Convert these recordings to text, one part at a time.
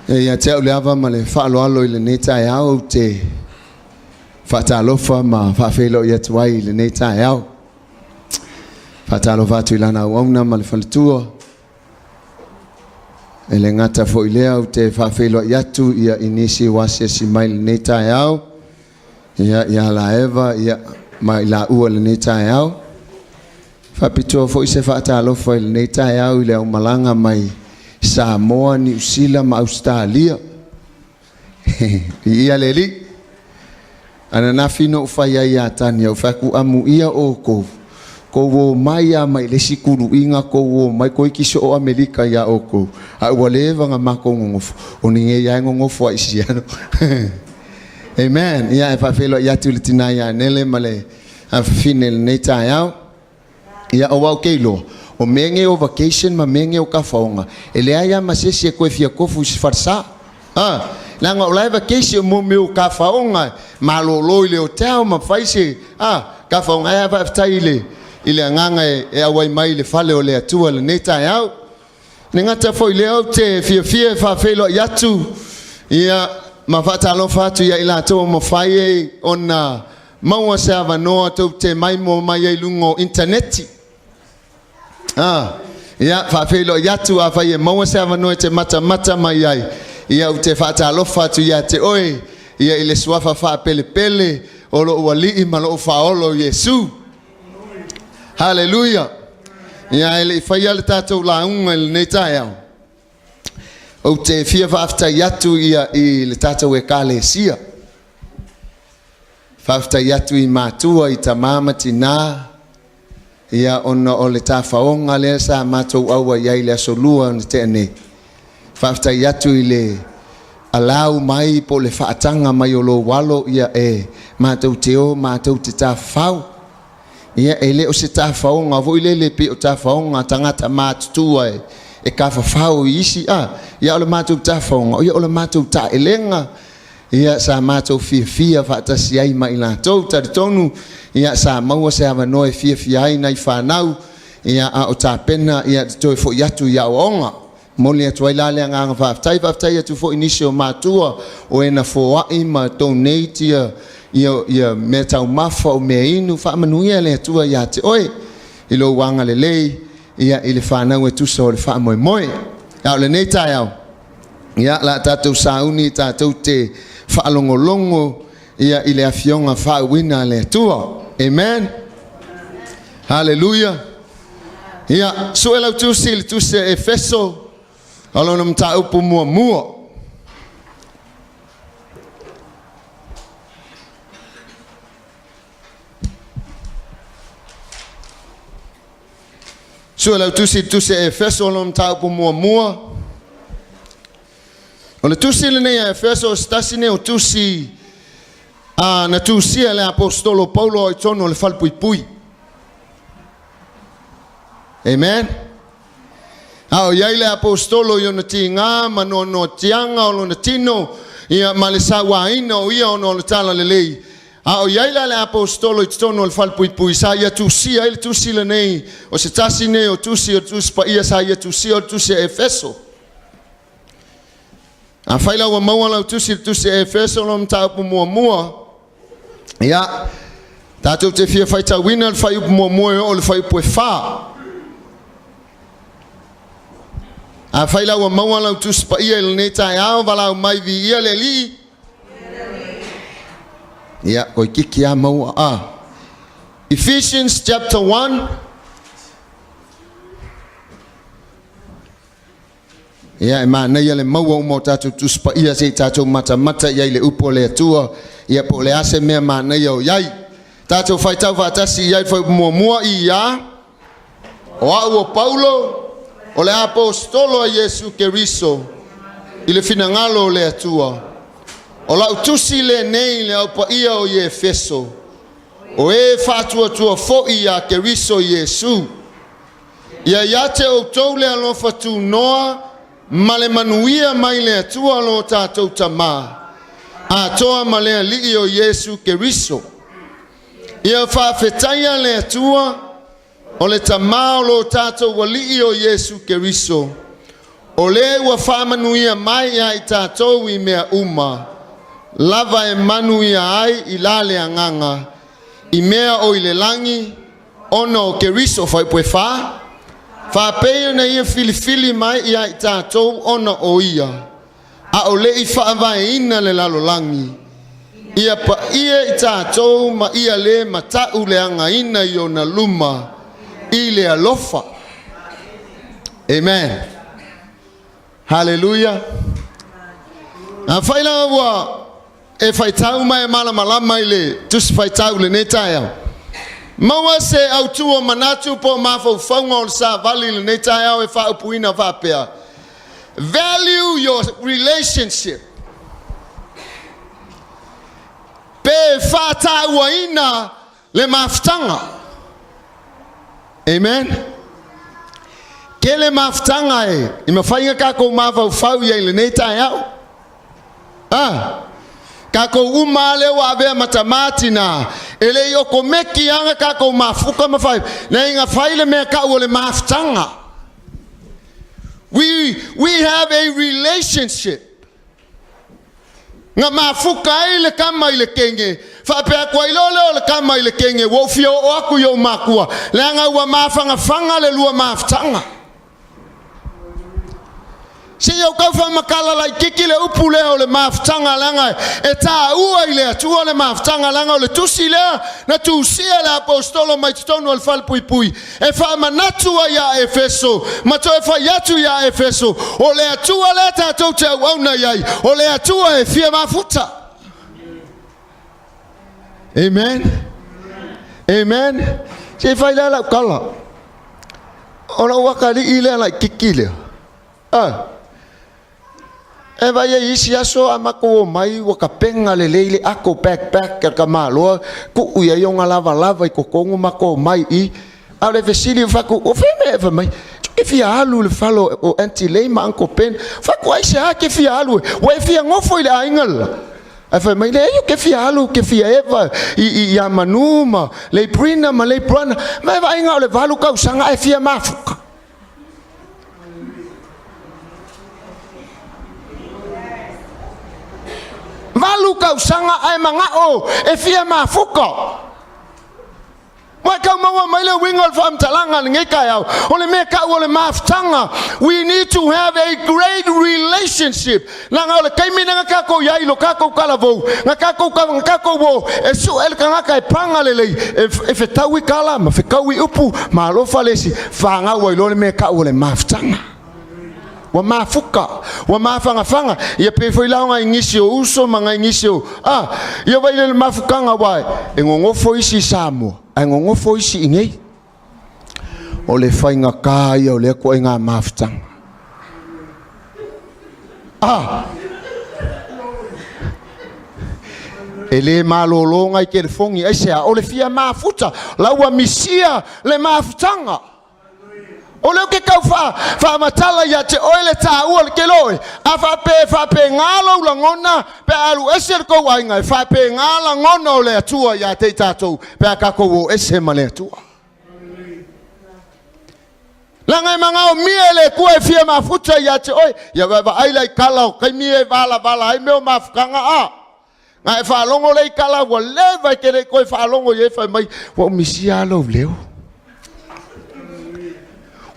E ia te au le ava ma le faaaloalo i lenei taeao, ou te faatalofa ma faafeiloai atu ai i lenei taeao. Faatalofa atu i lana auauna ma le faletua. E le gata foi i lea, ou te faafeiloai atu ia i nisi ua asiasi mai i lenei taeao, ia ia Laeva ia, ma i laua i lenei taeao. Faapitoa foi se faatalofa i lenei taeao i le aumalaga mai Samoa, Niu Sila ma Ausetalia. Viia le Alii. Ananafi na ou fai ai ia Tania, ou fai atu, amuia outou, tou o mai lava mai le isi tuluiga tou o mai, toeitiiti soo Amerika ia outou, a ua leva ona matou nonofo, o lenei lava e nonofo lava i Seattle. Amen. Ia, e faafeiloai atu i le tina ia Nele ma le afafine i lenei taeao. Ia, aua ou te iloa, o mea nei o vacation ma mea nei o tafaoga, e leai lava ma se isi e toe fia tofu i se falesa. A, leaga o la e vacation mo mea o tafaoga, e malolo i le hotel ma fai se, a, tafaoga. Ae faafetai i le, i le agaga e, e auai mai i le fale o le Atua i lenei taeao. Le gata foi i lea, ou te fiafia e faafeiloai atu, ia, ma faatalofa atu ia i latou o mafai ai ona maua se avanoa tou te maimoa mai ai i luga o initaneti. Ah, ia, faafeiloai atu, afai e maua se avanoa e te matamata mai ai, ia, ou te faatalofa atu ia te oe, ia, i le suafa faapelepele o lou Alii ma lou Faaola o Iesu. Haleluia! Ia, e le i faia le tatou lauga i lenei taeao, ou te fia faafetai atu ia i le tatou Ekalesia. Faafetai atu i matua, i tamā ma tinā, ia ona o le tafaoga lea sa matou auai ai i le Aso Lua na tea nei. Faafetai atu i le allow mai po o le faataga mai o lou alo ia e matou te o matou te tafafao. Ia e le o se tafaoga foi lele pei o tafaoga a tagata matutua e tafafao i isi a. Ia o le matou tafaoga, ia o le matou taelega ia sa matou fiafia faatasi ai ma i latou. Talitonu ia sa maua se avanoa e fiafia ai nai fanau ia a o tapena ia te toe foi atu i aoaoga. Momoli atu ai la le agaga faafetai, faafetai atu foi i nisi o matua o e na foai ma donate ia ia ia mea taumafa o mea inu, faamanuia le Atua ia te oe i lou agalelei ia i le fanau e tusa o le faamoemoe. A o lenei taeao, ia la tatou sauni tatou te faalogologo ia i le afioga faauuina a le Atua. Amen. Haleluia. Ia, sue lau tusi i le tusi a Efeso, o lona mataupu muamua. Sue lau tusi i le tusi a Efeso, o lona mataupu muamua. O le tusi lenei a Efeso, o se tasi nei o tusi a, na tusia e le aposetolo Paulo i totonu o le falepuipui. Amen. A o i ai le aposetolo i ona tiga ma noanoatiaga o lona tino, ia, ma le sauaina o ia ona o le talalelei. A o i ai la le aposetolo i totonu o le falepuipui, sa ia tusia ai le tusi lenei, o se tasi nei o tusi o le Tusi Paia sa ia tusia o le tusi a Efeso. Afai la ua maua lau tusi i le tusi a Efeso lona mataupu muamua, ia, tatou te fia faitauina le fuaiupu muamua e oo i le fuaiupu e 4. Afai la ua maua lau tusi paia i lenei taeao, valaau mai viia le Alii. Ia, toeitiiti lava maua. A. Ephesians chapter 1. Ia, e manaia le maua uma o tatou Tusi Paia se i tatou matamata i ai i le upu a le Atua, ia po o le a se mea manaia o i ai. Tatou faitau faatasi i ai le fuaiupu muamua, ia, O au o Paulo, o le aposetolo a Iesu Keriso, i le finagalo o le Atua. O lau tusi lenei i le au paia o Iefeso, o e faatuatua foi iā Keriso Iesu. Ia ia te outou le alofa tunoa ma le manuia mai le Atua lo tatou Tamā, atoa ma le Alii o Iesu Keriso. Ia faafetaia le Atua, o le Tamā o lo tatou Alii o Iesu Keriso, O le ua faamanuia mai ia i tatou i mea uma, lava e manuia ai i la le agaga, i mea o i le lagi, ona o Keriso fuaiupu e 4, faapei ona ia filifili mai ia i tatou ona o ia, a o le i faavaeina le lalolagi, ia paia i tatou ma ia le matauleagaina i ona luma i le alofa. Amen. Hallelujah. Afai la ua e faitau ma e malamalama i le tusi faitau i lenei taeao. Maua se autu o manatu po o mafaufauga o le savali i lenei taeao e faaupuina faapea. Value your relationship. Pe faatauaina le mafutaga. Amen. Tele mafutaga e i mafai ona tatou mafaufau i ai i lenei taeao. Ah, tatou uma lava lea ua avea ma tamā tinā, e le i okomeki lava ona tatou mafuta ma fai, leai na fai le mea tau o le mafutaga. We have a relationship. Na mafuta ai le tama i le teine, faapea atu ai loa lea o le tama i le teine, ua ou fia oo atu i ou matua, leaga ua mafanafana le lua mafutaga. Se i ou tau faamatala laitiiti le upu lea o le mafutaga, leaga e taua i le Atua le mafutaga, leaga o le tusi lea na tusia e le aposetolo mai totonu o le falepuipui e faamanatu ai ia Efeso ma toe fai atu ia Efeso, o le Atua lea tatou te auauna i ai, o le Atua e fia mafuta. Amen. Amen. Se i fai lea lau tala. O lau atalii lea laitiiti lea. Ah. E vaai ai isi aso a matou omai ua tapena lelei le ato backpack a le tamaloa tuu i ai ona lavalava i totonu matou omai i a o le fesili fai atu o fea mea e fai mai e fia alu i le fale o Aunty Lei ma Uncle Ben. Fai atu aisea e te fia alu ua e fia nofo i le aiga le la? Ae fai mai leai ou te fia alu ou te fia eva i ia Manu ma Lei Brina ma Lei Brana. Ma e vaai na o le 8 tausaga ae fia mafuta. 8 tausaga ae manao e fia mafuta. Ua e tau maua mai le uiga o le faamatalaga lenei taeao, o le mea tau o le mafutaga. We need to have a great relationship. Leaga o le taimi lea na tatou i ai i lo tatou talavou, na tatou na tatou o e sue le tagata e paga lelei, e fetaui tala ma fetaui upu, ma alofa le isi, fanau ai loa le mea tau o le mafutaga. Ua mafuta, ua mafanafana, ia pei foi la o nai nisi o uso ma nai nisi o, a, ia vai le mafutaga aua e nonofo isi i Samoa, ae nonofo isi i inei. O le faigata ia o lea ituaiga mafutaga. A, e le malolo nai telefoni, aisea? O le fia mafuta, la ua misia le mafutaga. O lea ou te tau faamatala ia te oe le taua o le tele oe. A faapea e faapena lou lagona pe a alu ese le tou aiga, e faapena lagona o le Atua ia te i tatou pe a tatou o ese ma le Atua. Leaga e magaomia e le Atua e fia mafuta ia te oe. Ia vaai la i tala o taimi e valavala ai mea o mafutaga a. Na e faalogo lea i tala ua leva e te le i toe faalogo i ai fai mai, ua ou misia lava lou leo.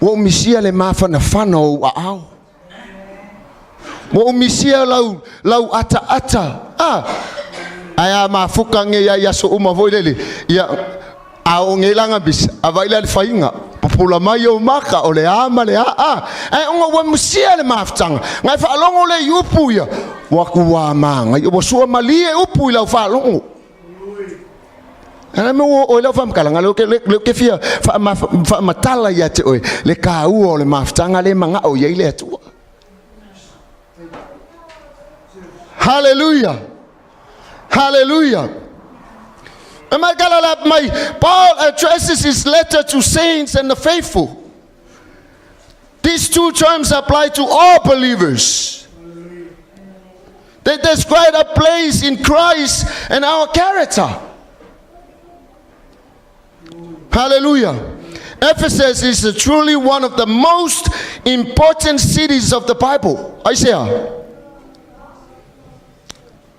Ua ou misia le mafanafana o ou aao. Ua ou misia lau, lau ataata. Ah, ae a mafuta nei ai aso uma foi lele. Ia, a oo nei la misa, a vai lea le faiga. Pupula mai ou maka, o le a ma le a a. Ae ona ua misia le mafutaga. Na e faalogo lea i upu ia, ua tua magai, ua sua malie upu i lau faalogo. Ana me ua oo i lau faamatalaga, lea ou te fia faamatala ia te oe le taua o le mafutaga lea e manao i ai le Atua. Hallelujah. Hallelujah. Mai Paul addresses his letter to saints and the faithful. These two terms apply to all believers. They describe a place in Christ and our character. Hallelujah. Ephesus is truly one of the most important cities of the Bible. Aisea?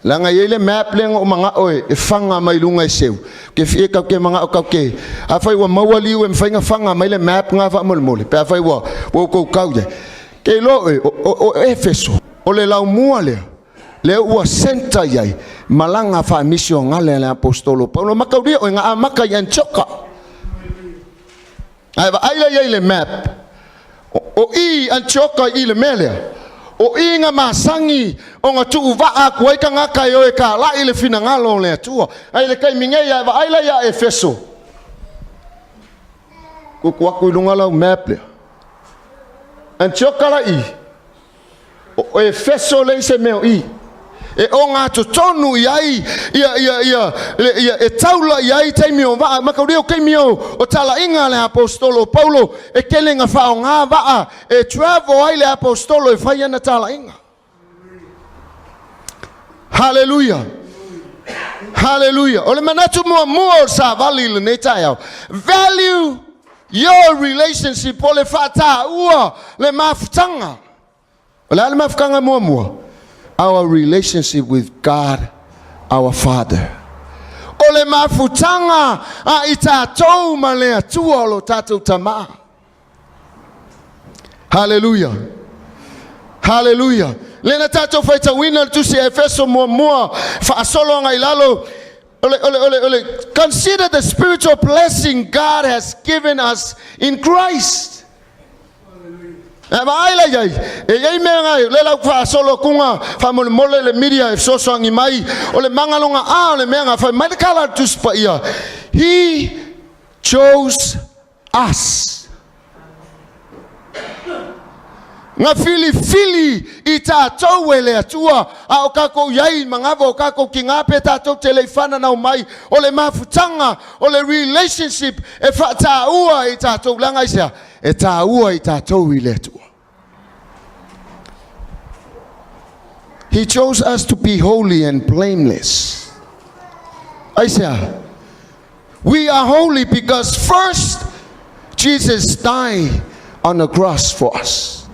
Leaga e i ai le map lea na ou manao e faga mai luga e seu. Ke fia kau ke manao kau ke. Afai ua maua liu e mafai ona faga mai le map na faamolemole. Pe afai ua outou kau iai. Ke iloa oe, o Efeso, o le laumua lea, lea ua centre iai malaga faamisionale a le Aposetolo Paulo. Mataulia oe na amata i Anitioka. Ae vaai la i ai le map, o i Anitioka i le mea lea, o i na masani ona tuuvaa atu ai tagata e o e talai le finagalo o le Atua. Ae i le taimi nei, ae vaai la ia Efeso, tuutuu atu i luga lau map lea. Anitioka la i, O Efeso leai se mea o i. E ogatotonu i ai ia, ia, ia, le, ia, e taula i ai taimi o vaa. Mataulia o taimi o talaiga a le Aposetolo o Paulo, e tele na faaaoga vaa e travel ai le Aposetolo e fai ana talaiga. Haleluia! Haleluia! O le manatu muamua o le savali i lenei taeao, value your relationship, o le faataua le mafutaga. O le a le mafutaga muamua? Our relationship with God our Father. O le mafutaga a i tatou ma le Atua o lo tatou Tama. Haleluia! Haleluia! Lea na tatou faitauina le tusi a Efeso muamua faasolo agai lalo, o le consider the spiritual blessing God has given us in Christ. E vaai la iai, e iai mea ngai, le lau faasolo atuga, faamolemole le media e fesoasoani mai, o le magaloga a o le mea nga fai mai le tala a le Tusi Paia, He chose us. Na filifili i tatou e le Atua, a o tatou iai manava o tatou tiga pe tatou te le i fananau mai, o le mafutaga, o le relationship e faataua i tatou, leaga aisea? E taua i tatou i le Atua. He chose us to be holy and blameless. Aisea? We are holy because first Jesus died on the cross for us.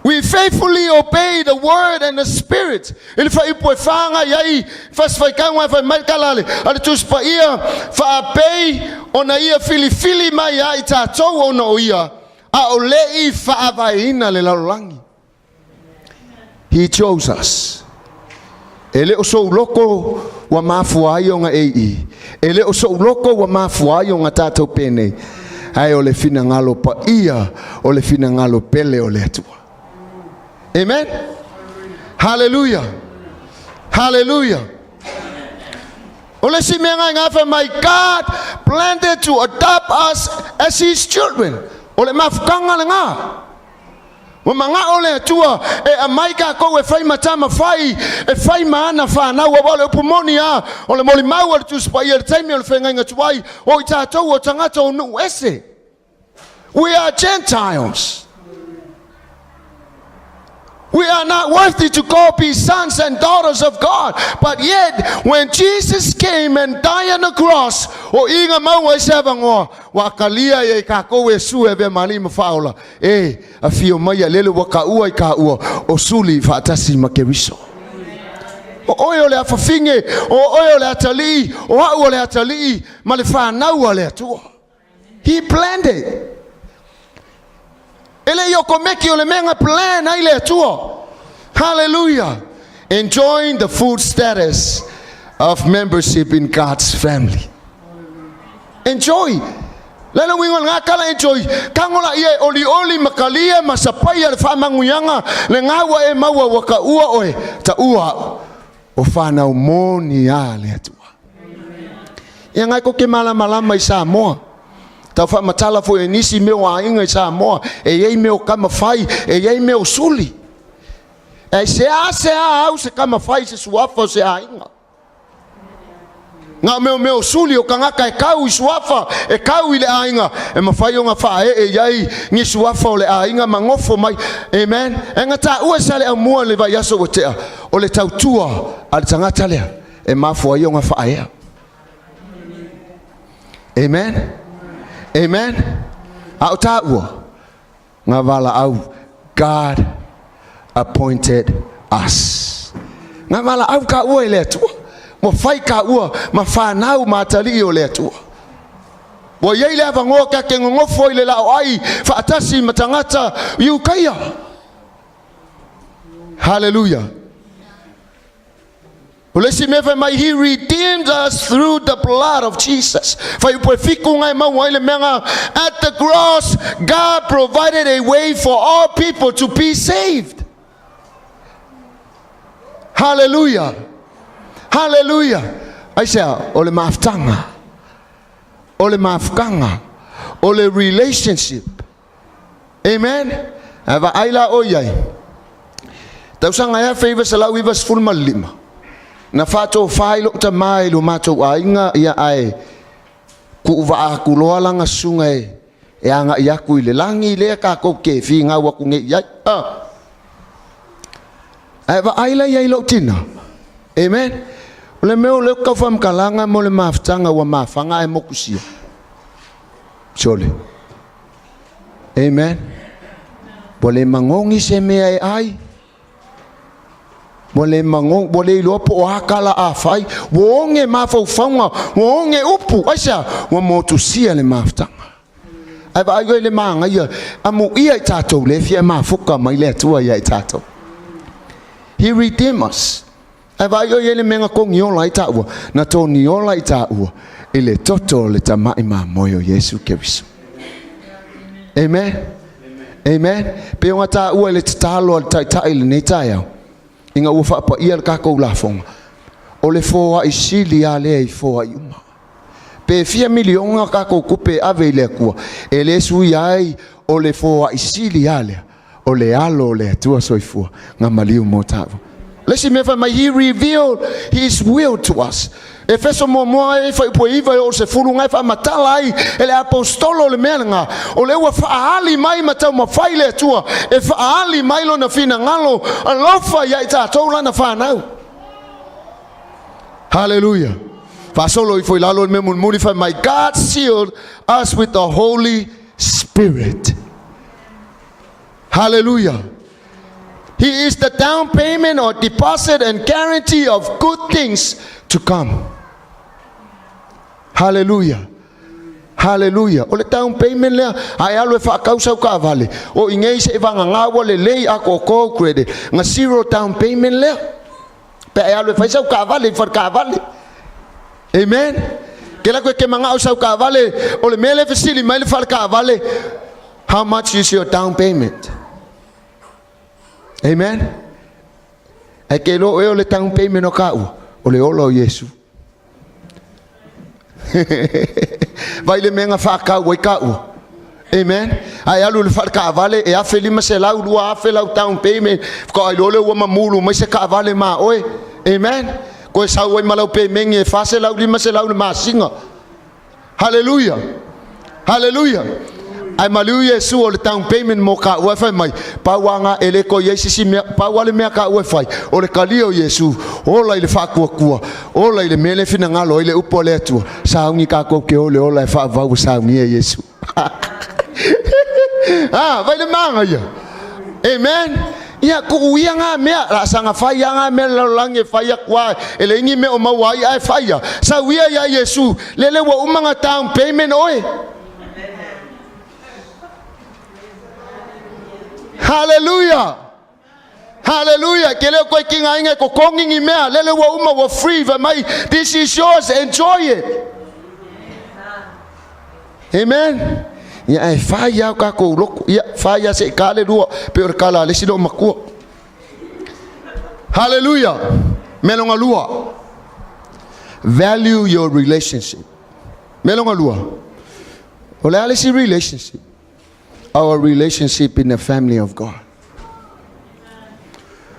We faithfully obey the word and the spirit. I le faaiupu e whāngai ai, fasifaikauga e fai mai le tala a le Tusi Paia, faapei ona ia filifili mai ai tatou ona o ia, a o le i faavaeina le lalolagi. He chose us. E le o sou loko ua mafua ai ona e i. E le o sou loko ua mafua ai ona tatou penei. Ae o le finagalo paia, o le finagalo pele o le Atua. Amen. Hallelujah. Hallelujah. O le isi mea ngai fai mai, God planned to adopt us as his children. O le mafutaga lena. Ua manao le Atua e aumai tatou e fai ma tama fai, e fai ma ana fanau, aua o le upu moni a, o le molimau a le Tusi Paia i le taimi o le feagaiga tuai, o i tatou o tagata o nuu ese. We are Gentiles. We are not worthy to go be sons and daughters of God. But yet, when Jesus came and died on the cross, o iga maua i se avangoa, ua akalia ia i kākou e Iesu e avea ma alii ma faaola, e afio mai a lele ua kaua i kaua o suli faatasi ma Keriso. O oe o le afafine, o oe o le atalii, o au o le atalii, ma le fanau a le Atua. He planned it. E le i o komeki o le mea na plan ai le Atua. Hallelujah. Enjoying the full status of membership in God's family. Enjoy. Le le uiga o lena tala enjoy, tago la ia e olioli ma talia ma sapaia le faamanuiaga lena ua e maua ua taua oe, taua au, o fanau moni a le Atua. Ia ngai ko ke malamalama i Samoa. Tau faamatala foi e nisi mea o aiga i Samoa, e i ai mea o kama fai, e i ai mea o suli. E se a se a au se kama fai se suafa o se aiga. Na o mea o suli o tagata e kau i suafa, e kau i le aiga, e mafai ona faaee i ai ni suafa o le aiga ma nofo mai. Amen. E na taua sa le aumua le vaiaso ua tea, o le tautua a le tagata lea e mafua ai ona faaea. Amen. Amen. A o tāua, ngā valaau, God appointed us. Ngā valaau kāua e le Atua. Ua fai kāua ma whanau ma atalii o le Atua. Ua iai le avanoa ka ke nonofo i le laoai faatasi ma tagata Iutaia. Hallelujah. O le isi mea fai mai, He redeemed us through the blood of Jesus. Fai upu e fiku ngai maua ai le mea ngā. At the cross, God provided a way for all people to be saved. Hallelujah. Hallelujah. Aisea, o le mafutaga. O le mafutaga. O le relationship. Amen. Ae vaai la oe i ai. Tausaga e 1995, na faatofa ai lou tama i lo matou aiga, ia ae kuuvaa aku loa lana susuga e, e agai aku i le lagi lea tatou te finau aku nei i ai. Ah. Ae vaai la i ai lou tina. Amen. O le mea o lea ou te tau faamatalaga mo le mafutaga ua mafaga ae motusia. Sole. Amen. Ua le magogi se mea e ai. Ua le magogi, ua le iloa po o a tala a fai. Ua oge mafaufauga, ua oge upu. Aisea? Ua motusia le mafutaga. Ae vaai oe i le manaia, amuia i tatou le fia mafuta mai le Atua ia i tatou. He redeem us. Ae vaai oe i le mea na togiola ai taua, na togiola i taua i le toto o le tamai mamoe o Iesu Keriso. Amen. Amen. Pe ona taua i le tatalo a le taitai i lenei taeao, ina ua faapaia le tatou lafoga, o le foai sili lava lea i foai uma. Pe fia miliona tatou tupe e ave i le Atua, e le suia ai o le foai sili lava lea. O le alo o le Atua soifua na maliu mo taua. Le isi mea fai mai, He revealed His will to us. Efeso muamua e fuaiupu e 9 e oo i le 10 na e faamatala ai e le aposetolo le mea lena, o lea ua faaali mai ma taumafai le Atua e faaali mai Lona finagalo alofa ia i tatou Lana fanau. Hallelujah. Faasolo ifo i lalo le mea mulimuli fai mai, God sealed us with the Holy Spirit. Hallelujah. He is the down payment or deposit and guarantee of good things to come. Hallelujah. Hallelujah. O le down payment lea, a e alu e faatau sau taavale, o i nei se i vagana ua lelei a koko credit, na zero down payment lea. Pe a e alu e fai sau taavale i fale taavale. Amen. Ke la koe ke mangao sau taavale, o le mea lea fesili mai le fale taavale, how much is your down payment? Amen. Ae ke iloa oe o le down payment o kāua, o le ola o Iesu. Vai le mea na whakau ai kāua. Amen. Ae alu i le fale taavale e 1500, 2000 lau down payment. Faatoa iloa lea ua mamulu mai se taavale ma oe. Amen. Koe sau ai ma lau pemeni e 400, 500 le masina. Hallelujah. Hallelujah. Ae maliu Iesu o le down payment mo kāua e fai mai, pau a ngā e le toe i ai se isi mea, pau a le mea kāua e fai, o le kalia o Iesu, ola i le faatuatua, ola i le mea lea e finagalo ai le upu a le Atua, sauni kātou ke o le ola e faavavau ua saunia e Iesu. Ah, vai le manaia. Amen. Ia, tuu ia ngā mea, la saga fai a ngā mea le lalolagi e fai atu a, e leai ni mea o maua ai ae fai ia. Sau ia iā Iesu, lele ua uma na down payment oe. Hallelujah. Hallelujah. Ke leo koe ki ngā inga e kokongi ni mea, lele ua uma ua free, fai mai, this is yours, enjoy it. Amen. Ia ae fai lava o tatou loto. Ia, fai lava se i ta le lua, pei o le tala a le isi loomatua. Hallelujah. Mea lona lua. Value your relationship. Mea lona lua. O le a le isi relationship? Our relationship in the family of God.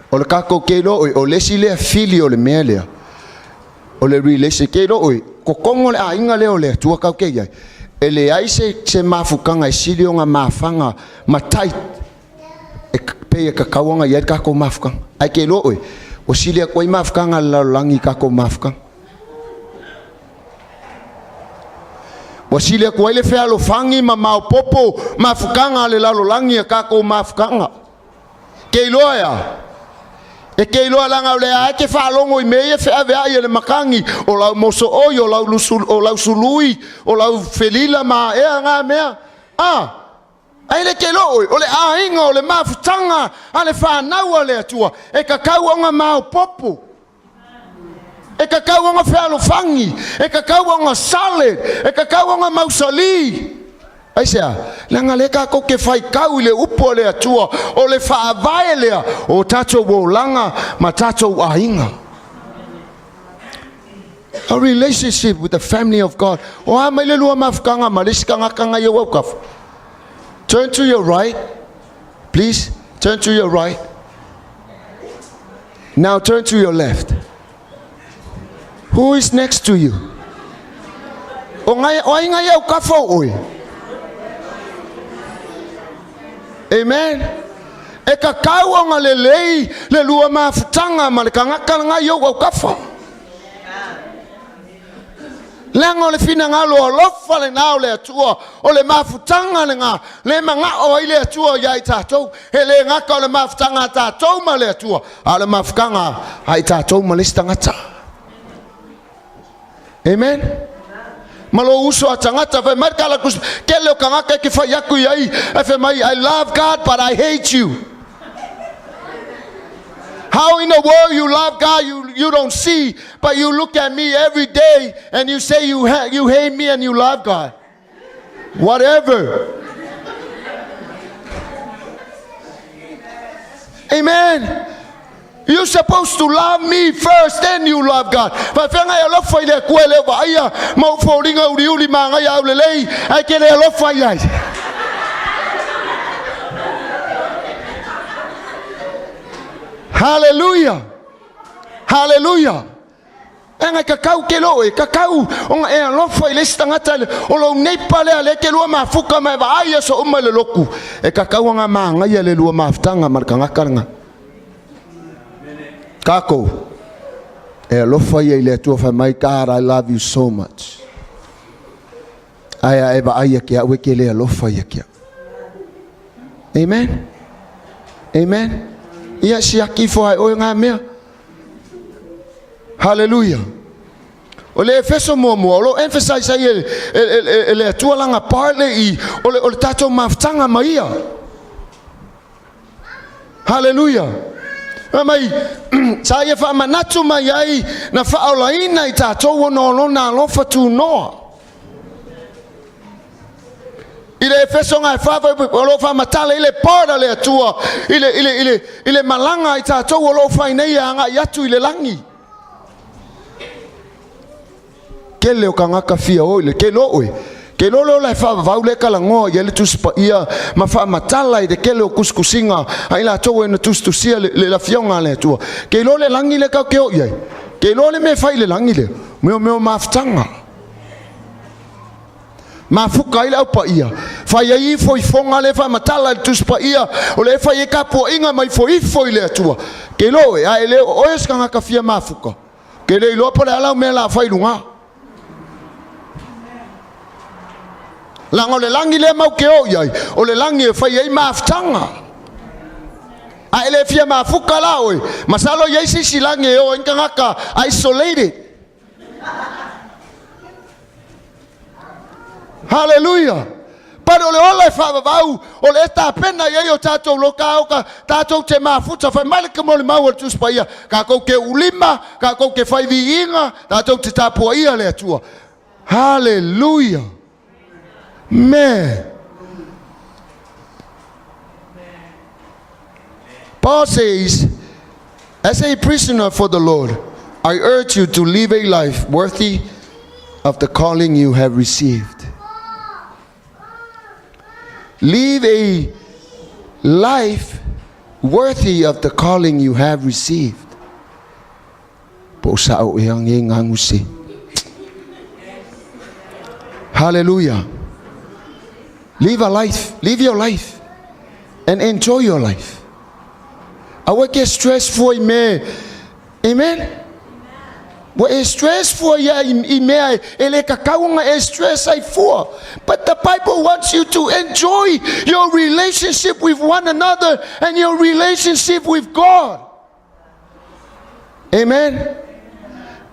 O le tatou ke iloa oe, o le isi lea fili o le mea lea, o le relation, ke iloa oe, kokogo le aiga lea o le Atua kau ke i ai, e leai se, se mafutaga e sili ona mafaga ma tight e pei e tatau ona i ai le tatou mafutaga. Ae ke iloa oe, ua sili atu ai mafutaga a le lalolagi i tatou mafutaga. Ua sili atu ai le fealofagi ma maopopo mafukaga a le lalolagi a tatou mafukaga. Ke iloa ea? E ke iloa leaga o lea e te faalogo i mea ia feaveai e le matagi, o lau mosooi, o lau, lusu, o lau sului, o lau felila ma ea ngā mea. A, ai le ke iloa oe, o le aiga, o le mafutaga a le whanau a le Atua, e tatau ona maopopo. E tatau ona fealofagi, e tatau ona sale, e tatau ona mausali. Aisea, leaga lea tatou te faitau i le upu a le Atua, o le faavae lea o tatou olaga ma tatou aiga. A relationship with the family of God. O a mai le lua mafutaga ma le isi tagata i ou autafa. Turn to your right. Please, turn to your right. Now turn to your left. Who is next to you? O ngai o ai ngai au kafa o oe. Amen. E tatau ona lelei le lua mafutaga ma le tagata ngai ou autafa. Leaga o le finagalo alofa lena o le Atua, o le mafutaga lena, le magao ai le Atua ia i tatou, e le gata o le mafutaga a tatou ma le Atua, a o le mafutaga a i tatou ma le isi tagata. Amen. Ma lo uso a tagata, fai mai kala kus, ke leo tagata e ke fai aku i ai, e fai mai, I love God but I hate you. How in the world you love God you don't see, but you look at me every day and you say you hate me and you love God. Whatever. Amen. You're supposed to love me first, then you love God. Faafeaga e alofa i le Atua e le o vaaia ma ou foliga uliuli magaia au lelei, ae ke le alofa i ai. Hallelujah. Hallelujah. E ngai kakau ke lo e, kakau ona e alofa i le isi tagata o lou nei pale a le ke lua mafuka ma e vaai aso uma i le loku. E kakau anga maangaia le lua mafutaga ma le tagata lena. Kākou, e alofa ia i le Atua fai mai, God, I love you so much. Ae a e vaai ia ke au e ke le alofa ia ke au. Amen. Amen. Ia siaki ifo ai oe ngā mea. Hallelujah. O le Efeso muamua, o lo emphasize ai e le Atua langa partly i o le tatou mafutaga ma ia. Hallelujah. Fai mai, sa ia faamanatu mai ai na faaolaina i tatou ona o lona alofa tunoa. I le Efeso ngai whawhai, o lo whamatala i le para le Atua, i le malanga i tatou o lo whai nei e anga i atu i le langi. Kele o kangaka fia o i le ke lo oe. Ke lo leo lai whaavavau le kalangoa i ele tusipa ia ma whaamatala i le kele o kusikusinga ai la tou e na tusitusia le lafioga a le Atua. Ke lo le langi le kau ke o iai. Ke lo le me fai le langi le. Meo meo mafutaga. Mafuka ai le au paia. Fai ai ifo ifoga le whaamatala i le tusipa ia o le e fai e kapuainga mai ifo ifo i le Atua. Ke lo e a e le o oe se kangaka fia mafuka. Ke le iloa po le ala o mea la fai lunga. Leaga o le lagi lea mau ke o i ai, o le lagi e fai ai mafutaga. A e le fia mafuka la oe, masalo i ai se isi lagi e o ai tagata isolated. Hallelujah. Pale o le ola e faavavau, o le e tapena i ai o tatou loka o ka tatou te mafuta, fai mai le ka mo le mau o le Tusi Paia, tatou te ulima, tatou te fai viiga, tatou te tapua ia le Atua. Hallelujah. Man. Paul says, as a prisoner for the Lord, I urge you to live a life worthy of the calling you have received. Live a life worthy of the calling you have received. Po sa o e ang e nganguse. Hallelujah. Live a life, live your life and enjoy your life. Aua ke stress foi me. Amen. Ua e stress fua ia i mea e le tatau ona e stress ai fua. But the Bible wants you to enjoy your relationship with one another and your relationship with God. Amen.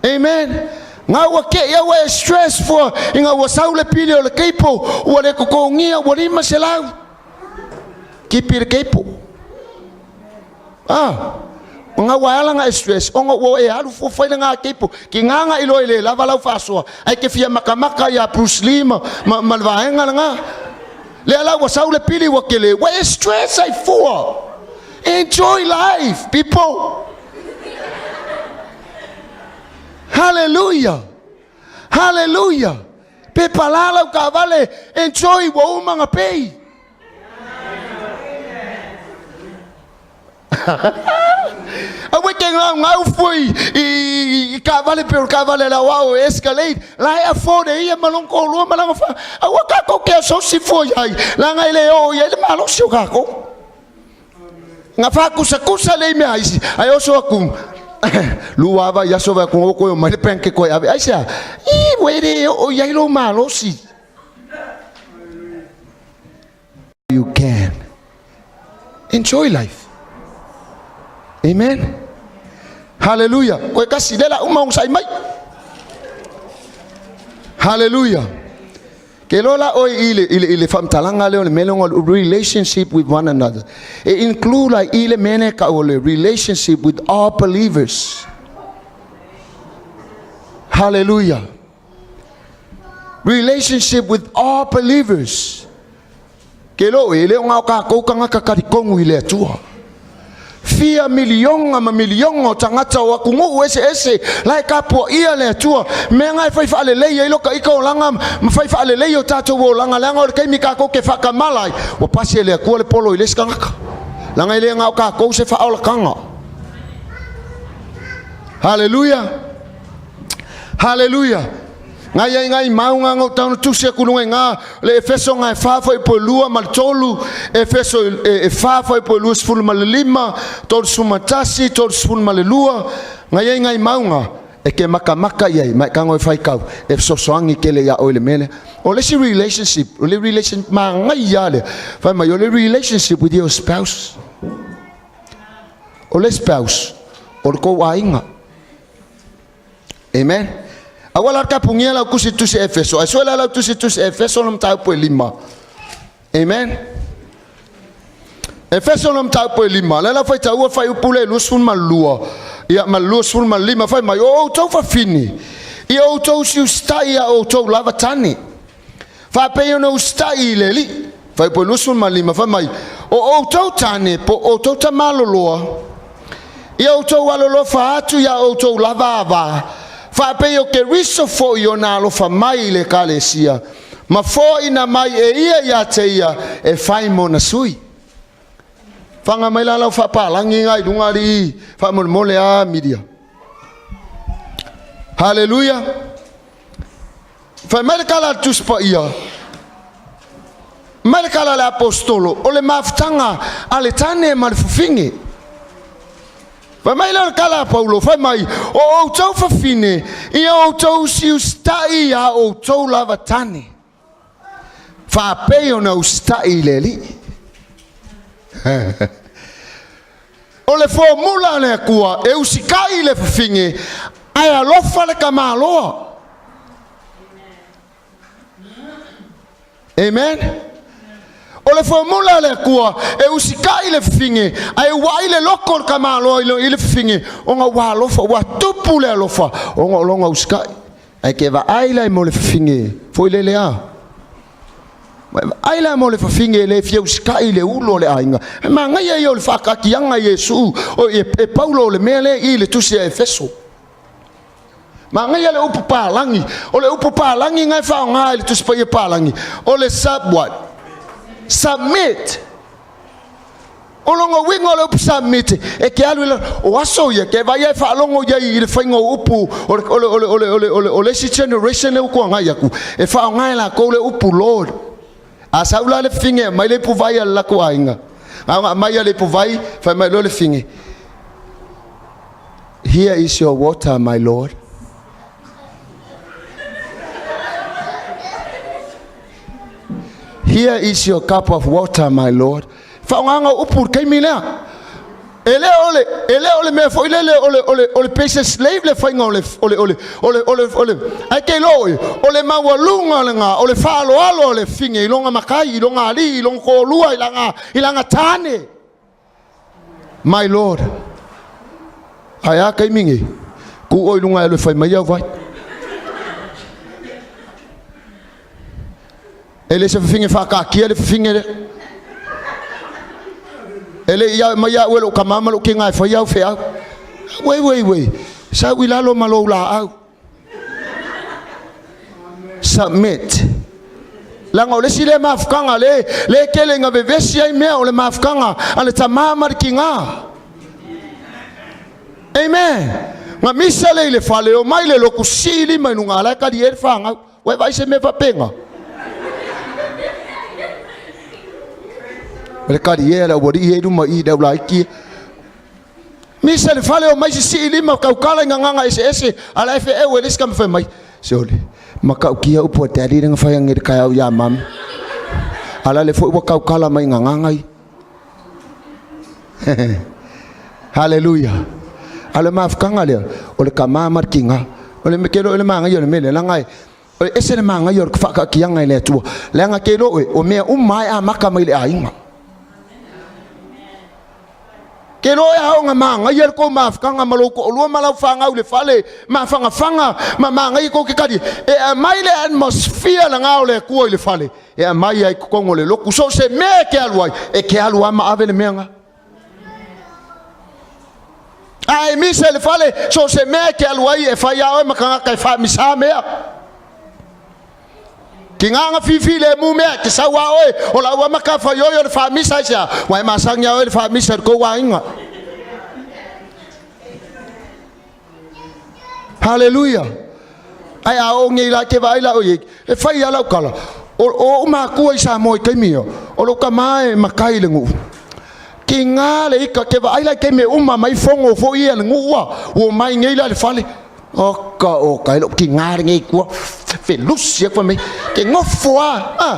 Amen. Nga ua ke ia ua e stress fua inga ua sau le pili o le keipo, ua le totogia ua 500. Kipi le keipo. Ah. Nga ua ala nga e stress, ona ua e alu fua fai le ngā keipo. Ki ngā ngā ilo e le lava lau faasoa. Ai ke fia makamaka ia Bruce Lee ma le vaega le ngā. Le ala ua sau le pili ua kele. Ua e stress ai fua. Enjoy life, people. Hallelujah. Hallelujah. Pe palala u kavale, enjoy ua uma nga pei. Aua ke ngau ngau fui i kavale pe o kavale la wao Escalade la e afford e ia malong ko lua malanga fa aua ka ko ke asosi fui ai la ngai le o ia le malosi o ka ko nga fa kusa kusa le mea isi ai oso aku lua ava ia so va ko ko mai le penke ko ave ai sia i were o ia lo malosi. You can enjoy life. Amen. Hallelujah. Koe kasi lela uma ong sai mai. Hallelujah. Ke lola oi i le whamtalanga leo le mele o relationship with one another. E include like i le mene ka o le relationship with all believers. Hallelujah. Relationship with all believers. Ke lo e le o ngā ka kaukanga ka karikongu i le atua. Fia milionga ma milionga o tangata o aku ngu ese ese lai ka pua ia le atua. Mea ngai fai whaale lei e loka ika o langa ma fai whaale lei o tātou o langa leanga o le keimi ka kou ke whakamalai. Wa pasi e le akua le polo i le skangaka. Langa i le ngā o ka kou se whaolakanga. Hallelujah. Hallelujah. Ngai ai ngai maunga ngau tauna tusi aku lunga ngā le Efeso ngai wha fai po lua ma le tolu Efeso e wha fai po lua sefulu ma le lima 31 30 ma le lua ngai ai ngai maunga e ke makamaka iai mai kango e whai kau e sosoangi kele ia oi le mele o le si relationship o le relationship ma ngai ia le whai mai o le relationship with your spouse o le spouse o le kou ainga. Amen. Aua la ka pungia lau kusi tusi Efeso. Ai soe la lau tusi tusi Efeso no mataupu e 5. Amen. Efeso no mataupu e 5. Le la fai taua fai upule 22. Ia ma 25 fai mai o outou fafini. Ia outou si ustai ia outou lava tane. Fa pe ona ustai i le li. Fai po 25 fai mai o outou tane po outou tamaloloa. Ia outou alolofa atu ia outou lava ava. Fa pe o ke riso fo i ona alofa mai i le kalesia. Ma fo ina mai e ia ia te ia e fai mona sui. Whanga mai la lau whapalangi ngai lunga li whamolemole a miria. Hallelujah. Whai mai le kala tuspa ia. Mai le kala le apostolo. O le mafutanga a le tane ma le fufinge. Whai mai le kala a Paulo. Whai mai o outou fafine. Ia outou si ustai ia outou lava tane. Whaapei ona ustai le li. O le formula le akua e usikai le fufinge ai alofa le kamaloa. Amen. O le formula le akua e usikai le fufinge ai wai le loko le kamaloa i le fufinge o ngā wā alofa wā tupu le alofa o ngā olonga usikai. Ai ke va ai lai mo le fufinge foi le lea. Ai la mo le fafine le fia usikai le ulo le ainga. E mangai ai o le whakakianga Yesu o e Paulo le mea le i le tusi a Efeso. Mangai le upu pālangi. O le upu pālangi ngai whaonga i le tusi pa ia pālangi. O le sub what? Submit. O longa winga o le upu submit. E ke alu ila, o aso ia, ke vai ai whaalongo ia i le whainga o upu o le isi generation le uku ngai aku. E whaonga la kou le upu Lord. A saula le finge mai le puwai a laku ainga. Nga mai le puwai, whai mai lo le finge. Here is your water, my Lord. Here is your cup of water, my Lord. Faaaogaga o upu i le taimi lea. E le o le, e le o le mea foi lele o le, o le, o le pei se slave le faiga o le, o le, o le, o le, o le, o le, ae ke iloa oe, o le maualuga lena, o le faaaloalo a le fine i lona matai, i lona alii, i lona toalua, i lana, i lana tane. My Lord. Ae a taimi nei, tu oe i luga e alu e fai mai au vai. E le se fafine faataatia le fafine lea. E le i mai au e lou tama ma lou tina e fai au feau. Wei, wei, wei. Sau i lalo ma lou laau. Submit. Leaga o le isi lea mafutaga le, le tele ina vevesi ai mea o le mafutaga a le tama ma le tina. Amen. Na misa le i le fale, o mai le lotu sii lima i luga, a la e kali e le fanau. Ua e vaai se mea faapena? O le kali e le aualii e i luma i le aulaiti e. Misa le fale o mai sisii lima tautala i gagana eseese a la e feeu e le isi tama fai mai. Sole, matautia upu a daddy lea na fai anei i le taeao ia mami. A la le foi ua tautala mai i gagana ia. Haleluia. A o le mafutaga lea, o le tama ma le tina. O le ke loa le manaia o le mea lea, leaga e, e ese le manaia o le faataatiaga e le Atua. Leaga ke iloa oe, o mea uma lava e amata mai le aiga. Ke iloa e aoga manaia le tou mafutaga ma lou toalua ma lau fanau i le fale, mafanafana ma manaia tou te tali. E aumai le atmosphere lena o le Atua i le fale, e aumai ai i totonu o le lotu. So o se mea e te alu ai, e te alu lava ma ave le mea lena. A e misa i le fale, so o se mea e te alu ai, e fai lava oe ma tagata e faamisa mea. Tiga na fifilemu mea, e te sau lava oe, o lau lava matafaioi o le faamisa aisea? Ua e masani lava oe i le faamisa i le tou aiga. Haleluia! Ae a oo nei la e te vaai la oe i ai, e fai lava lau tala, o, o ou matua i Samoa i taimi ia, o lou tama e matai i le nuu. Tiga le ika, te vaai la i taimi e uma mai fono foi ia le nuu a, ua omai nei la i le fale. Oka oka, e lou tiga lenei i tua, felusi atu fai mai, te nofo lava, a!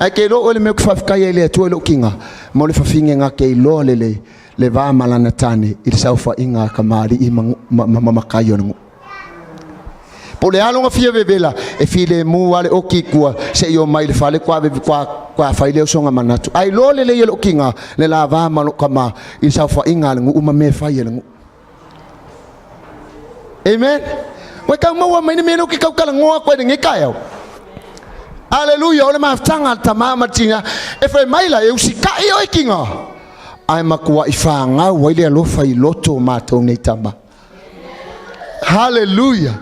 Ae te iloa oe le mea ou te faafetai ai i le Atua i lou tiga, mo le fafine na te iloa lelei le va ma lana tane i le saofaiga a kamali'i ma, ma, ma, ma matai o le nuu. Po o le a lona fia vevela, e filemu lava le oki i tua seia omai i le fale kua, kua, kua fai lea o sona manatu. Ae iloa lelei e lou tiga le la va ma lou tama i le saofaiga a le nuu ma mea e fai e le nuu. Amen. Ua tau maua mai le mea lea ou te tau talanoa atu ai i lenei taeao. Aleluia, o le mafutaga a le tama ma le tina e fai mai la, e usitai oe tina, ae matuai fanau ai le alofa i loto o matou nei tama. Haleluia.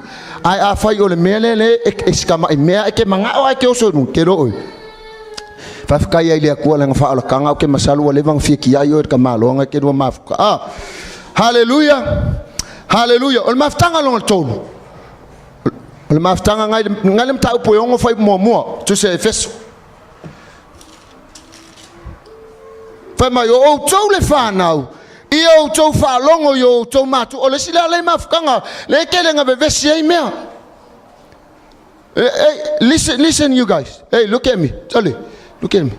Ae afai o le mea lea le e, e sikamai mea e te manao ae te oso i luga, ke iloa oe. Faafetai ai le Atua lana faaolataga ou te masalo ua leva ona fia tiai oe i le tamaloaga e te lua mafuta. Ah, haleluia, haleluia. O le mafutaga lona tolu. O le mafutaga ngai ngai le mataupu e ono fai muamua, tusi a Efeso. Fai mai, o outou le fanau, ia outou faalogo i o outou matua. O le isi lea le mafutaga, le tele na vevesi ai mea. Hey, listen, listen you guys. Hey, look at me. Tole, look at me.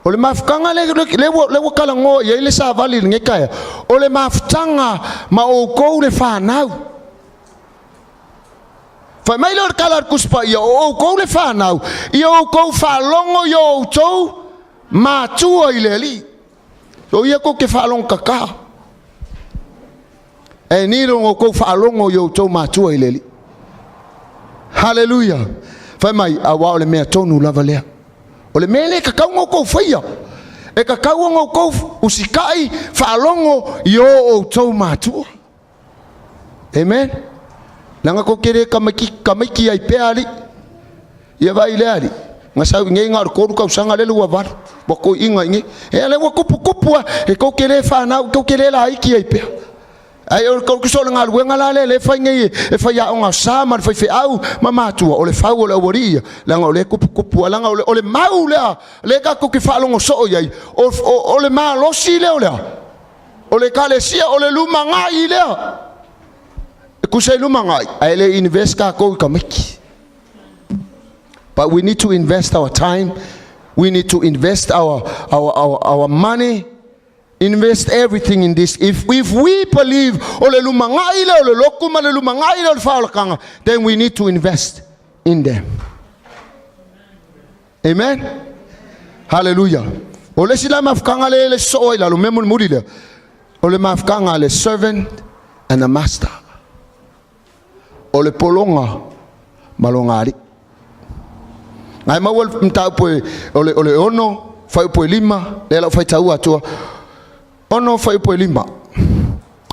O le mafutaga le, le, le, ua, le ua talanoa i ai le savali i lenei taeao. O le mafutaga ma outou le fanau. Fai mai lea o le tala a le Tusi Paia, o outou le fanau, ia outou faalogo i o outou matua i le Alii. O ia tou te faalogo kaka. E ni lo outou faalogo i o outou matua i le Alii. Haleluia. Fai mai, auā o le mea tonu lava lea. O le mea lea e tatau ona outou faia, e tatau ona outou usitai faalogo i o outou matua. Amen. Leaga tou te le tamaiti, tamaiti ai pea alii. Ia vaai i lea alii, na sau i nei na o le 3 tausaga lele ua 8, ua toeaina i nei. Ea lea ua tuputupu lava, e tou te le fanau, tou te le laiti ai pea. Ae o le so o le galuega la lea e fai nei e faiaoga sa ma le faifeau ma matua, o le fau o le aualii ia, leaga o lea e tuputupu lava, leaga o le mau lea, lea tatou te faalogo soo i ai, o le malosi lea o le a? O le ekalesia, o le lumanai lea. E tusa i lumanai, ae le invest tatou i tamaiti. But we need to invest our time. We need to invest our money, invest everything in this. If we believe o le lumanai lea o le lotu ma le lumanai lea o le faaolataga, then we need to invest in them. Amen. Hallelujah. O le isi la mafutaga le le soo ai lalo mea mulimuli lea. O le mafutaga le servant and the master. O le pologa ma lona alii. Ngai maua le mataupu o le 6 fuaiupu 5, lea lau faitaua atua. 6 fuaiupu 5.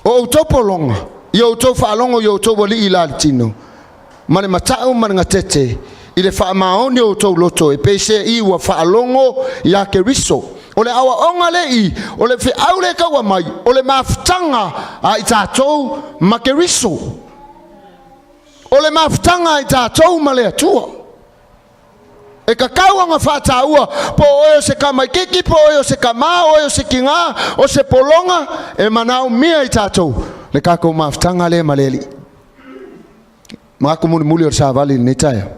O outou pologa, ia outou faalogo i outou alii i la le tino, ma le matau ma le gatete, i le faamaoni o outou loto, e pei se i ua faalogo ia Keriso. O le aoaoga le i, o le feau le kaua mai, o le mafutaga a i tatou ma Keriso. O le mafutaga a i tatou ma le Atua. E kakau anga whaataua, po oe o se kamaikiki, po oe o se kamā, oe o se kingā, o se pologa, e manao mia i tātou. Le kākou mafutaga le ma le alii. Ma aku mulimuli o le savali lenei taeao.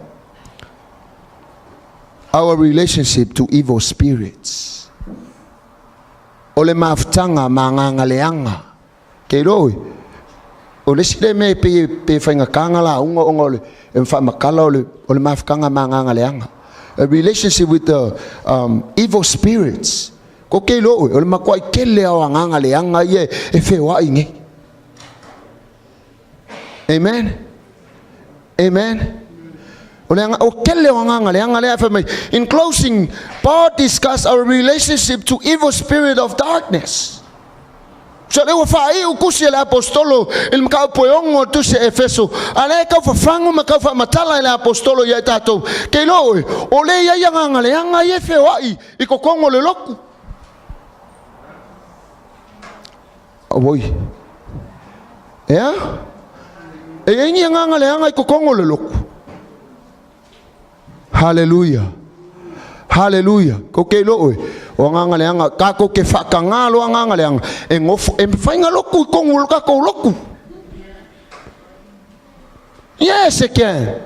Our relationship to evil spirits. O le mafutaga ma agaga leaga. Ke iloa oe, o le isi lea mea e pei pe faigata lauga ona o le e faamatala o le mafutaga ma agaga leaga. A relationship with the evil spirits. Ko ke iloa oe, o le matuai tele o agaga leaga ia e feoai nei. Amen. Amen. O le o kele o agaga leaga lea fai mai. In closing, Paul discussed our relationship to evil spirit of darkness. So le ua faaiu kusi e le apostolo i le mataupu e 6 o le tusi e Efeso. A le kau fafangu ma kau faamatala e le apostolo ia i tatou. Ke iloa oe, o le ia ia agaga leaga ia e feoai i kokongo o le lotu. Oi. Ea? E ia ni agaga leaga i kokongo o le lotu. Hallelujah. Hallelujah. Ko ke iloa oe, o agaga leaga, kākou ke whaakangā lo agaga leaga, e ngofo, e whainga loku i kongu o lo kākou loku. Yes, it can.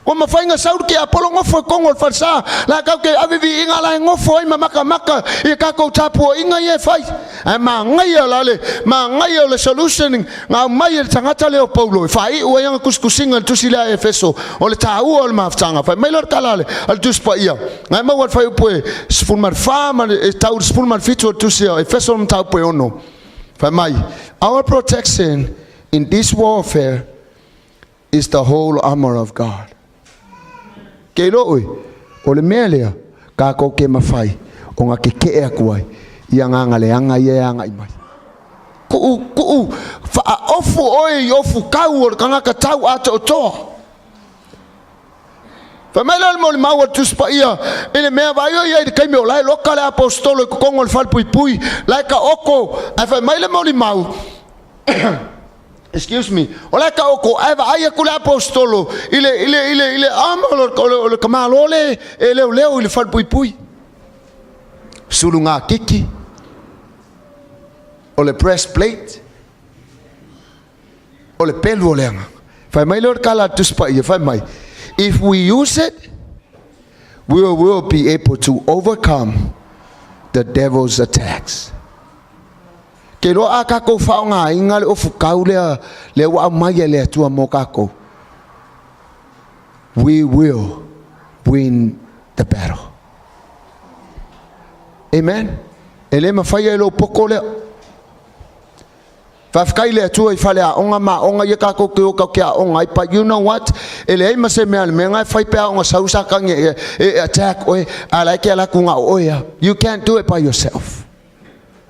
Ua mafainga saulu ke apolo ngofo i kongo o le falesa. La kau ke avivi inga la e ngofo ai ma maka maka i kākou tapua inga i e fai. Ai ma ngai la le, ma ngai o le solution ngā mai e le tangata leo Paulo. E whai ua ianga kusikusinga le tusi lea Efeso. O le tā ua o le mafutanga. Fai mai lo le kala le, al tusi pa ia. Ngai mau al whai upu e 14 ma e tau 17 o le tusi o Efeso le mataupu e 6. Fai mai, our protection in this warfare is the whole armor of God. Ke iloa oe, o le mea lea, kākou ke mawhai, o ngā ke ke aku ai, i a ngā leanga ia e anga i mai. Kuu, kuu, wha ofu oe i ofu kau o le kangaka tau ato o toa. Fai mai le mo le mau a tusi paia i le mea vai o ia i le kaime o lai loka le apostolo i kokongo o le falepuipui lai ka oko ai fai mai le mo le mau, excuse me, o le ka oko ai va ai aku le apostolo i le ama o le kamalo le e leo leo i le falepuipui sulu ngā kiki o le breastplate o le pelu o le agaga. Fai mai le o le kala tusi paia fai mai, if we use it, we will be able to overcome the devil's attacks. Ke loa a kākou whaonga inga le ofu kau lea le ua au mai e le Atua mō kākou. We will win the battle. Amen. E le mawhai e lo poko lea. Whawhakai le Atua i whale a onga ma onga ia kākou ke o kau ke a onga ai. But you know what? E le ai ma se mea le mea ngai whai pe a onga sau sa kangi e attack oe a lai ke ala ku ngā oe a. You can't do it by yourself.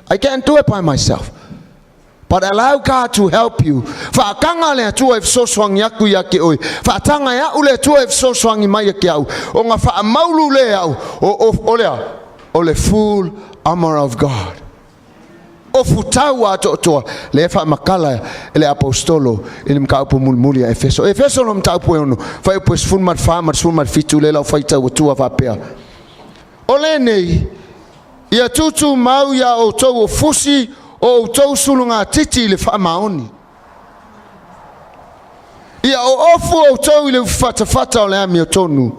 I can't do it by myself. But allow God to help you. Whaakanga le Atua e fesoasoani aku ia ke oe. Whaatanga e au le Atua e fesoasoani mai ia ke au. O ngā whaamaulu le au. O lea. O le full armor of God. O futau a toa le fa makala e le apostolo i le mataupu mulimuli a Efeso. Efeso no mataupu e 6. Fai upu e 14 ma 17 le lau faitau atua faapea. O lenei, ia tutu mau ia outou o fusi o outou suluga titi i le faamaoni. Ia o ofu outou i le ufifatafata o le amiotonu.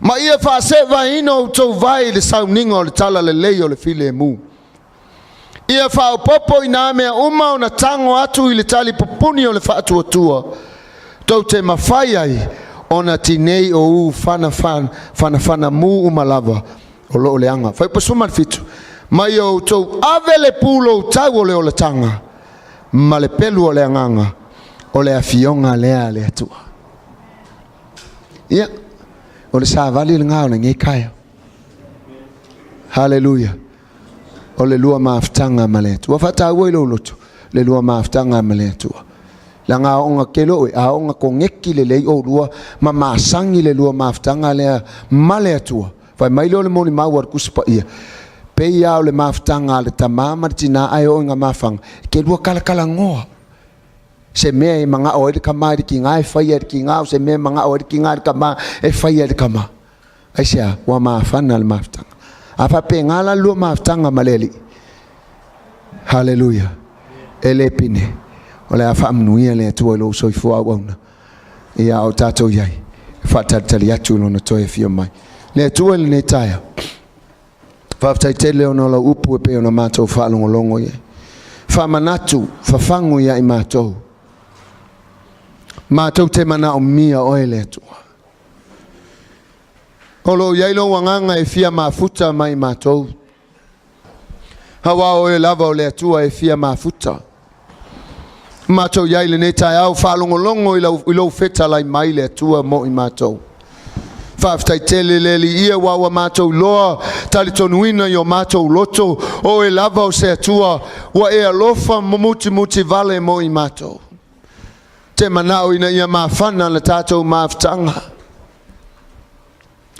Ma ia faaseevaina outou vae i le sauniga o le talalelei o le filemu. Ia faaopoopo i nā mea uma ona tago atu i le talipupuni o le faatuatua, tou te mafai ai ona tinei o u fanafanamu uma lava o loo leaga. Fuaiupu 17, ma ia outou ave le pulou tau o le olataga ma le pelu o le agaga o le afioga lea a le Atua. Ia, o le savali lena o lenei taeao. Haleluia. O le lua mafutaga ma le Atua. Ua faataua i lou loto le lua mafutaga ma le Atua. Leaga a oo ina tele oe, a oo ina koneti lelei oulua ma masani le lua mafutaga lea ma le Atua. Fai mai lea o le molimau a le Tusi Paia, pei lava o le mafutaga a le tama ma le tina ae oo ina mafaga, e te lua talatalanoa. Se mea e manao ai le tama i le tina e faia e le tina, o se mea e manao ai le tina i le tama e faia e le tama. Aisea? Ua mafana le mafutaga. A faapena la le lua mafutaga ma le Alii. Haleluia. E le pine. O le a faamanuia le Atua i lou soifua auauna. Ia a o tatou i ai, e faatalitali atu i lona toe afio mai. Le Atua i lenei taeao, faafetai tele ona o lau upu e pei ona matou faalogologo i ai. Faamanatu, fafagu ia i matou. Matou te manaomia oe le Atua. O lo o i ai lou agaga e fia mafuta mai matou. Aua o oe lava o le Atua e fia mafuta. Matou i ai lenei taeao faalogologo i lou fetalai mai le Atua mo i matou. Faafetai tele le Alii ia ua matou iloa talitonuina i o matou loto, o oe lava o se Atua ua e alofa mumutimutimuti vale mo i matou. Te manao ina ia mafana le tatou mafutaga.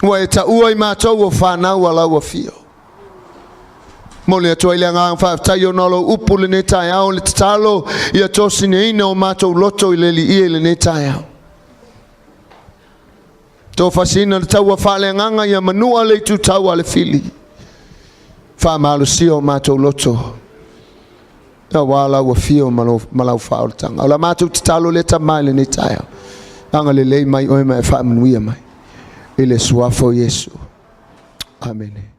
Ua e taua i matou o fanau a lau afio. Mo le Atua i le agaga faafetai ona o lou upu lenei taeao le tatalo ia tosineina o matou loto i le Alii i lenei taeao. Tofasina le taua faaleagaga ia manua le itutau a le fili. Faamalosia o matou loto. Aua lau afio ma lau faaolataga. O la matou tatalo lea tama i lenei taeao. Agalelei mai oe ma e faamanuia mai. I le suafa o Iesu. Amene.